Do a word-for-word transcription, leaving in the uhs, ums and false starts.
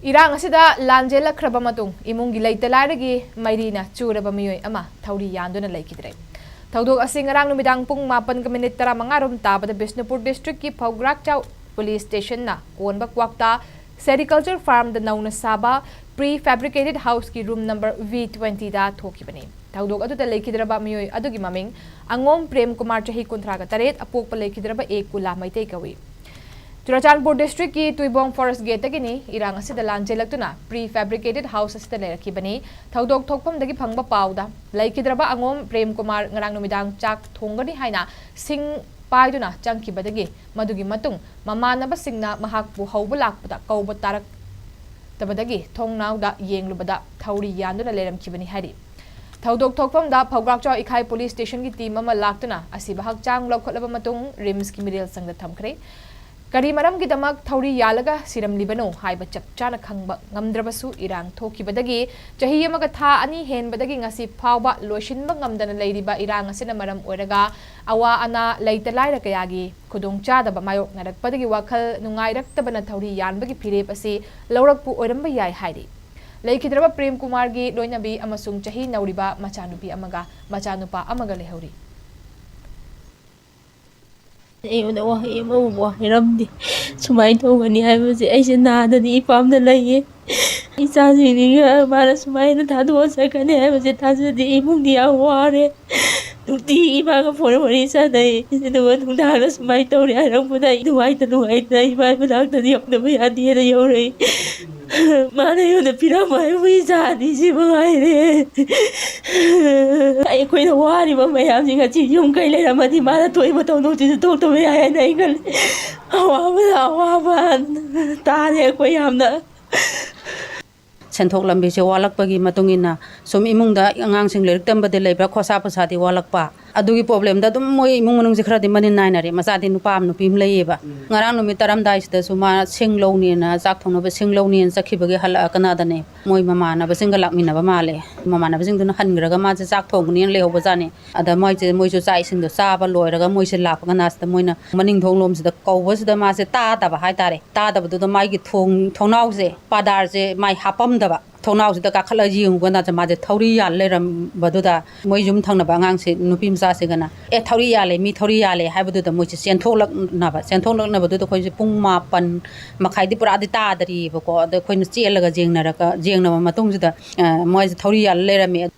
ꯏꯔꯥꯡ ꯑꯁꯤꯗ ꯂꯥꯟꯖꯦꯜꯂꯛꯈ꯭ꯔꯕ ꯃꯇꯨꯡ ꯏꯃꯨꯡꯒꯤ ꯂꯩꯇ ꯂꯥꯏꯔꯒꯤ ꯃꯩꯔꯤꯅ ꯆꯨꯔꯕ ꯃꯤꯑꯣꯏ ꯑꯃ ꯊꯧꯔꯤ ꯌꯥꯟꯗꯨꯅ ꯂꯩꯈꯤꯗ꯭ꯔꯦ꯫ ꯊꯧꯗꯣꯛ ꯑꯁꯤ ꯉꯔꯥꯡ ꯅꯨꯃꯤꯗꯥꯡ ꯄꯨꯡ ꯃꯥꯄꯟꯒ ꯃꯤꯅꯤꯠ ꯇꯔꯥꯃꯉꯥ ꯔꯣꯝ ꯇꯥꯕꯗ ꯕꯤꯁꯅꯨꯄꯨꯔ ꯗꯤꯁꯇ꯭ꯔꯤꯛꯀꯤ ꯐꯧꯒ꯭ꯔꯥꯛꯆꯥꯎ ꯄꯨꯂꯤꯁ ꯁ꯭ꯇꯦꯁꯟꯅ ꯀꯣꯟꯕ ꯀ꯭ꯋꯥꯛꯇꯥ ꯁꯦꯔꯤꯀꯜꯆꯔ ꯐꯥꯔꯝꯗ ꯅꯧꯅ ꯁꯥꯕ ꯄ꯭ꯔꯤ ꯐꯦꯕ꯭ꯔꯤꯀꯦꯇꯦꯗ ꯍꯥꯎꯁꯀꯤ ꯔꯨꯝ ꯅꯝꯕꯔ ꯚꯤ ꯇ꯭ꯋꯦꯟꯇꯤꯗ ꯊꯣꯛꯈꯤꯕꯅꯤ꯫ ꯊꯧꯗꯣꯛ ꯑꯗꯨꯗ ꯂꯩꯈꯤꯗ꯭ꯔꯕ ꯃꯤꯑꯣꯏ ꯑꯗꯨꯒꯤ ꯃꯃꯤꯡ ꯑꯉꯣꯝ ꯄ꯭ꯔꯦꯝ ꯀꯨꯃꯥꯔ, ꯆꯍꯤ ꯀꯨꯟꯊ꯭ꯔꯥꯒ ꯇꯔꯦꯠ, ꯑꯄꯣꯛꯄ ꯂꯩꯈꯤꯗ꯭ꯔꯕ ꯑꯦ ꯀꯨꯂꯥ ꯃꯩꯇꯩ ꯀꯧꯏ꯫ ꯆꯨꯔꯥꯆꯥꯟꯄꯨꯔ ꯗꯤꯁꯇ꯭ꯔꯤꯛꯀꯤ ꯇꯨꯏꯕꯣꯡ ꯐꯣꯔꯦꯁ ꯒꯦꯠꯇꯒꯤꯅꯤ ꯏꯔꯥꯡ ꯑꯁꯤꯗ ꯂꯥꯟꯖꯦꯜꯂꯛꯇꯨꯅ ꯄ꯭ꯔꯤ ꯐꯦꯕ꯭ꯔꯤꯀꯦꯇꯦꯗ ꯍꯥꯎꯁ ꯑꯁꯤꯗ ꯂꯩꯔꯛꯈꯤꯕꯅꯤ꯫ ꯊꯧꯗꯣꯛ ꯊꯣꯛꯐꯝꯗꯒꯤ ꯐꯪꯕ ꯄꯥꯎꯗ ꯂꯩꯈꯤꯗ꯭ꯔꯕ ꯑꯉꯣꯝ ꯄ꯭ꯔꯦꯝ ꯀꯨꯃꯥꯔ ꯉꯔꯥꯡ ꯅꯨꯃꯤꯗꯥꯡ ꯆꯥꯛ ꯊꯣꯡꯒꯅꯤ ꯍꯥꯏꯅ ꯁꯤꯡ ꯄꯥꯏꯗꯨꯅ ꯆꯪꯈꯤꯕꯗꯒꯤ ꯃꯗꯨꯒꯤ ꯃꯇꯨꯡ ꯃꯃꯥꯟꯅꯕꯁꯤꯡꯅ ꯃꯍꯥꯛꯄꯨ ꯍꯧꯕ ꯂꯥꯛꯄꯗ ꯀꯧꯕ ꯇꯥꯔꯛꯇꯕꯗꯒꯤ ꯊꯣꯡꯅꯥꯎꯗ ꯌꯦꯡꯂꯨꯕꯗ ꯊꯧꯔꯤ ꯌꯥꯟꯗꯨꯅ ꯂꯩꯔꯝꯈꯤꯕꯅꯤ ꯍꯥꯏꯔꯤ꯫ ꯊꯧꯗꯣꯛ ꯊꯣꯛꯐꯝꯗ ꯐꯧꯒ꯭ꯔꯥꯛꯆꯥꯎ ꯏꯈꯥꯏ ꯄꯨꯂꯤꯁ ꯁ꯭ꯇꯦꯁꯟꯒꯤ ꯇꯤꯝ ꯑꯃ ꯂꯥꯛꯇꯨꯅ ꯑꯁꯤꯕ ꯍꯛꯆꯥꯡ ꯂꯧꯈꯠꯂꯕ ꯃꯇꯨꯡ ꯔꯤꯝꯁꯀꯤ ꯃꯤꯔꯦꯜ ꯁꯪꯗ ꯊꯝꯈ꯭ꯔꯦ꯫ ꯀꯔꯤ ꯃꯔꯝꯒꯤꯗꯃꯛ ꯊꯧꯔꯤ ꯌꯥꯜꯂꯒ ꯁꯤꯔꯝꯂꯤꯕꯅꯣ ꯍꯥꯏꯕ ꯆꯞ ꯆꯥꯅ ꯈꯪꯕ ꯉꯝꯗ꯭ꯔꯕꯁꯨ, ꯏꯔꯥꯡ ꯊꯣꯛꯈꯤꯕꯗꯒꯤ ꯆꯍꯤ ꯑꯃꯒ ꯊꯥ ꯑꯅꯤ ꯍꯦꯟꯕꯗꯒꯤ ꯉꯁꯤ ꯐꯥꯎꯕ ꯂꯣꯏꯁꯤꯟꯕ ꯉꯝꯗꯅ ꯂꯩꯔꯤꯕ ꯏꯔꯥꯡ ꯑꯁꯤꯅ ꯃꯔꯝ ꯑꯣꯏꯔꯒ ꯑꯋꯥ ꯑꯅꯥ, ꯂꯩꯇ ꯂꯥꯏꯔ ꯀꯌꯥꯒꯤ ꯈꯨꯗꯣꯡꯆꯥꯗꯕ ꯃꯥꯌꯣꯛꯅꯔꯛꯄꯗꯒꯤ ꯋꯥꯈꯜ ꯅꯨꯡꯉꯥꯏꯔꯛꯇꯕꯅ ꯊꯧꯔꯤ ꯌꯥꯟꯕꯒꯤ ꯐꯤꯔꯦꯞ ꯑꯁꯤ ꯂꯧꯔꯛꯄ ꯑꯣꯏꯔꯝꯕ ꯌꯥꯏ ꯍꯥꯏꯔꯤ꯫ ꯂꯩꯈꯤꯗ꯭ꯔꯕ ꯄ꯭ꯔꯦꯝ ꯀꯨꯃꯥꯔꯒꯤ ꯂꯣꯏꯅꯕꯤ ꯑꯃꯁꯨꯡ ꯆꯍꯤ ꯅꯧꯔꯤꯕ ꯃꯆꯥꯅꯨꯄꯤ ꯑꯃꯒ ꯃꯆꯥꯅꯨꯄꯥ ꯑꯃꯒ ꯂꯩꯍꯧꯔꯤ꯫ ꯑꯩꯉꯣꯟꯗ ꯋꯥꯍꯩ ꯑꯃꯕꯨ ꯍꯥꯏꯔꯝꯗꯦ꯫ ꯁꯨꯃꯥꯏꯅ ꯇꯧꯒꯅꯤ ꯍꯥꯏꯕꯁꯦ ꯑꯩꯁꯦ ꯅꯥꯗꯅ ꯏꯄꯥꯝꯗ ꯂꯩꯌꯦ꯫ ꯏꯆꯥꯁꯤꯡꯁꯤꯒ ꯃꯥꯅ ꯁꯨꯃꯥꯏꯅ ꯊꯥꯗꯣꯛꯑ ꯆꯠꯀꯅꯤ ꯍꯥꯏꯕꯁꯦ ꯊꯥꯖꯗꯦ꯫ ꯏꯃꯨꯡꯗꯤ ꯌꯥꯝ ꯋꯥꯔꯦ꯫ ꯅꯨꯡꯇꯤꯒꯤ ꯏꯃꯥꯒ ꯐꯣꯟ ꯋꯥꯔꯤ ꯁꯥꯟꯅꯩ꯫ ꯑꯗꯨꯒ ꯅꯨꯡꯗꯥꯡꯗ ꯁꯨꯃꯥꯏꯅ ꯇꯧꯔꯦ ꯍꯥꯏꯔꯛꯄꯗ ꯑꯩ ꯅꯨꯡꯉꯥꯏꯇ ꯅꯨꯡꯉꯥꯏꯇ ꯏꯃꯥ ꯃꯅꯥꯛꯇꯗꯤ ꯌꯧꯗꯕ ꯌꯥꯗꯦꯅ ꯌꯧꯔꯛꯏ꯫ ꯃꯥꯅ ꯑꯩꯉꯣꯟꯗ ꯄꯤꯔꯝꯕ ꯍꯥꯏꯕꯨ ꯏꯆꯥ ꯑꯅꯤꯁꯤ ꯃꯉꯥꯏꯔꯦ꯫ ꯑꯩꯈꯣꯏꯅ ꯋꯥꯔꯤꯕ ꯃꯌꯥꯝꯁꯤ ꯉꯁꯤ ꯌꯨꯝ ꯀꯩ ꯂꯩꯔꯝꯃꯗꯤ ꯃꯥꯅ ꯊꯣꯛꯏꯕ ꯊꯧꯗꯣꯛꯁꯤꯁꯨ ꯊꯣꯛꯇꯕ ꯌꯥꯏ ꯍꯥꯏꯅ ꯑꯩ ꯈꯜꯂꯤ꯫ ꯑꯋꯥꯕꯗ ꯑꯋꯥꯕ ꯇꯥꯔꯦ ꯑꯩꯈꯣꯏ ꯌꯥꯝꯅ꯫ ꯁꯦꯟꯊꯣꯛ ꯂꯝꯕꯤꯁꯦ ꯋꯥꯠꯂꯛꯄꯒꯤ ꯃꯇꯨꯡ ꯏꯟꯅ ꯁꯨꯝ ꯏꯃꯨꯡꯗ ꯑꯉꯥꯡꯁꯤꯡ ꯂꯥꯏꯔꯤꯛ ꯇꯝꯕꯗ ꯂꯩꯕ ꯈꯣꯔꯁꯥ ꯄꯩꯁꯥꯗꯤ ꯋꯥꯠꯂꯛꯄ, ꯑꯗꯨꯒꯤ problemꯗ ꯑꯗꯨꯝ ꯃꯣꯏ ꯏꯃꯨꯡ ꯃꯅꯨꯡꯁꯦ ꯈꯔꯗꯤ ꯃꯅꯤꯟ ꯅꯥꯏꯅꯔꯦ꯫ ꯃꯆꯥꯗꯤ ꯅꯨꯄꯥ ꯑꯃ ꯅꯨꯄꯤ ꯑꯃ ꯂꯩꯌꯦꯕ꯫ ꯉꯔꯥꯡ ꯅꯨꯃꯤꯠ ꯇꯥꯔꯝꯗꯥꯏꯁꯤꯗꯁꯨ ꯃꯥ ꯁꯤꯡ ꯂꯧꯅꯦꯅ, ꯆꯥꯛ ꯊꯣꯡꯅꯕ ꯁꯤꯡ ꯂꯧꯅꯦꯅ ꯆꯠꯈꯤꯕꯒꯤ ꯍꯜꯂꯛꯑꯀꯅꯗꯅꯦ, ꯃꯣꯏ ꯃꯃꯥꯟꯅꯕꯁꯤꯡꯒ ꯂꯥꯛꯃꯤꯟꯅꯕ ꯃꯥꯜꯂꯦ꯫ ꯃꯃꯥꯟꯅꯕꯁꯤꯡꯗꯨꯅ ꯍꯟꯈ꯭ꯔꯒ ꯃꯥꯁꯦ ꯆꯥꯛ ꯊꯣꯡꯒꯅꯦꯅ ꯂꯩꯍꯧꯕꯖꯥꯠꯅꯤ꯫ ꯑꯗ ꯃꯣꯏꯁꯦ, ꯃꯣꯏꯁꯨ ꯆꯥꯛ ꯏꯁꯤꯡꯗꯣ ꯆꯥꯕ ꯂꯣꯏꯔꯒ ꯃꯣꯏꯁꯦ ꯂꯥꯛꯄ ꯀꯅꯥꯁꯤꯗ ꯃꯣꯏꯅ ꯃꯅꯤꯡ ꯊꯣꯡ ꯂꯣꯝꯁꯤꯗ ꯀꯧꯕꯁꯤꯗ ꯃꯥꯁꯦ ꯇꯥꯗꯕ ꯍꯥꯏꯇꯥꯔꯦ꯫ ꯇꯥꯗꯕꯗꯨꯗ ꯃꯥꯒꯤ ꯊꯣꯡ, ꯊꯣꯡꯅꯥꯎꯁꯦ, ꯄꯥꯗꯥꯔꯁꯦ ꯃꯥꯏ ꯍꯥꯞꯄꯝꯗꯕ꯫ ꯊꯣꯡꯅꯥꯎꯁꯤꯗ ꯀꯥꯈꯠꯂꯒ ꯌꯦꯡꯉꯨꯀꯥꯟꯗ ꯃꯥꯁꯦ ꯊꯧꯔꯤ ꯌꯥꯜ ꯂꯩꯔꯝꯕꯗꯨꯗ ꯃꯣꯏ ꯌꯨꯝ ꯊꯪꯅꯕ ꯑꯉꯥꯡꯁꯦ, ꯅꯨꯄꯤ ꯃꯆꯥꯁꯤꯒꯅ, "ꯑꯦ, ꯊꯧꯔꯤ ꯌꯥꯜꯂꯦ, ꯃꯤ ꯊꯧꯔꯤ ꯌꯥꯜꯂꯦ" ꯍꯥꯏꯕꯗꯨꯗ ꯃꯣꯏꯁꯦ ꯆꯦꯟꯊꯣꯛꯂꯛꯅꯕ꯫ ꯆꯦꯟꯊꯣꯛꯂꯛꯅꯕꯗꯨꯗ ꯑꯩꯈꯣꯏꯁꯦ ꯄꯨꯡ ꯃꯥꯄꯟ ꯃꯈꯥꯏꯗꯤ ꯄꯨꯔꯥꯗꯤ ꯇꯥꯗꯔꯤꯕꯀꯣ꯫ ꯑꯗ ꯑꯩꯈꯣꯏꯅ ꯆꯦꯜꯂꯒ ꯌꯦꯡꯅꯔꯒ, ꯌꯦꯡꯅꯕ ꯃꯇꯨꯡꯁꯤꯗ, ꯑ, ꯃꯣꯏꯁꯦ ꯊꯧꯔꯤ ꯌꯥꯜꯂ ꯂꯩꯔꯝꯃꯦ꯫